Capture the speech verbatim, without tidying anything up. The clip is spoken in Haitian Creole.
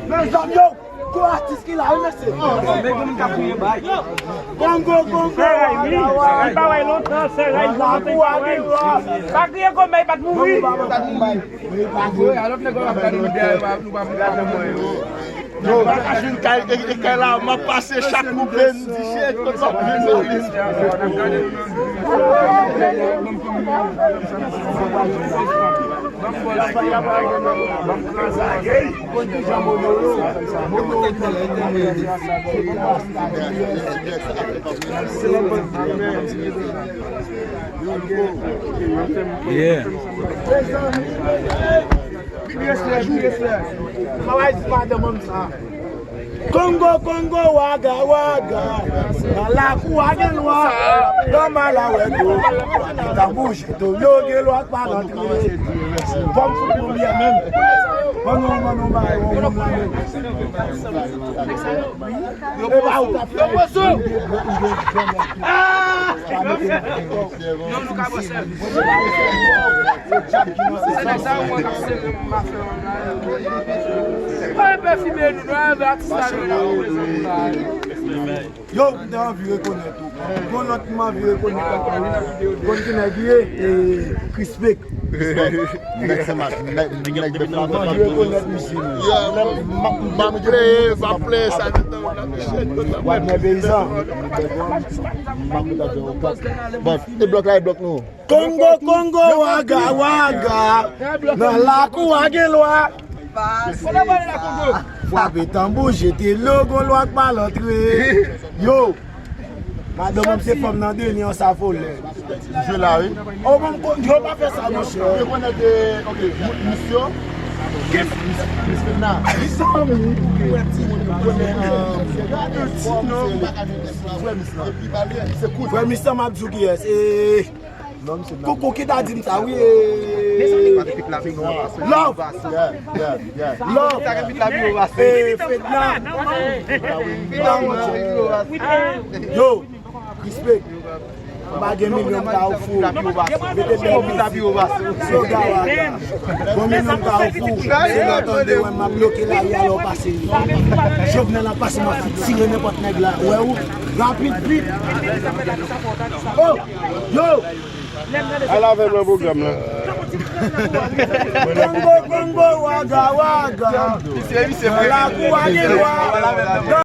Mezanmi, yo, gwo atis ki la wi, mesye. Kongo, Kongo, Sè Ray, wi. Waga, Waga. Li pa wè lontan, Sè Ray, li pa wè. Pa kriye kòmè, li pa t mouri. Yo, bagay vin kay, e, e kay la, m ap pase chak koupe, m di, "Shit, kot m ap vin la?" Yeah. Respè, respè. Travay di madanm an sa. Kongo, Kongo, Waga, Waga. Nan lakou a gen lwa. Nan mal a wè do. Tanbou jeto yo gen lwa k pa rantre. Fò m fout nou lye menm. Ban nou, ban nou bay yon moun la menm. E pa ou k ap fè. Ah! Non, nou ka bwè sèl. Se nèg sa yo mwen ap sere m ap fè yon la. Pa enpe fime nou, non, enpe atis la nou la. Yo, m te anvi rekonèt ou. Gon lòt m anvi rekonèt ankò wi. Konn ki nèg li ye? E, Crispec. Nèg Senmak, nèg, nèg de Plantan. Yo, m ap pleye, m ap pleye sa nan tan w la, mesye. Wap men peyizan. Bon, e blòk la, e blòk nou. Kongo, Kongo, Waga, Waga. Nan lakou a gen lwa. Frape tanbou, jete logo, lwa k pa rantre. Yo, madanm an se fanm nan deni an sa volè. Jwe la, wi. Oh, bon, bon, yo pa fè sa, monchè. Ou rekonèt, eh, ok, Miss yo. Miss, Miss Fedna. Miss Fedna. Ou wè timoun yo konnen, eh, frè Miss la. Frè Miss la, m ap di w kiyès. Eh, Koko ki ta di m sa, wi, eh, Love. Yeah, yeah, yeah. Love. Eh, Fedna. Yo, Crispec. M pa gen milyon, m ka ofri w. Mete bèl mizik. Sloga Waga. Bon milyon, m ka ofri w. Se lè w tande wè m ap bloke lari a, lè w pase. Jovenel ap pase, m ap tire nenpòt nèg la. Wè ou? Rapid, vit. Oh! Yo! Al avè m nan pwogram lan. Kongo, Kongo, Waga, Waga. Misye, misye, nan lakou a gen lwa.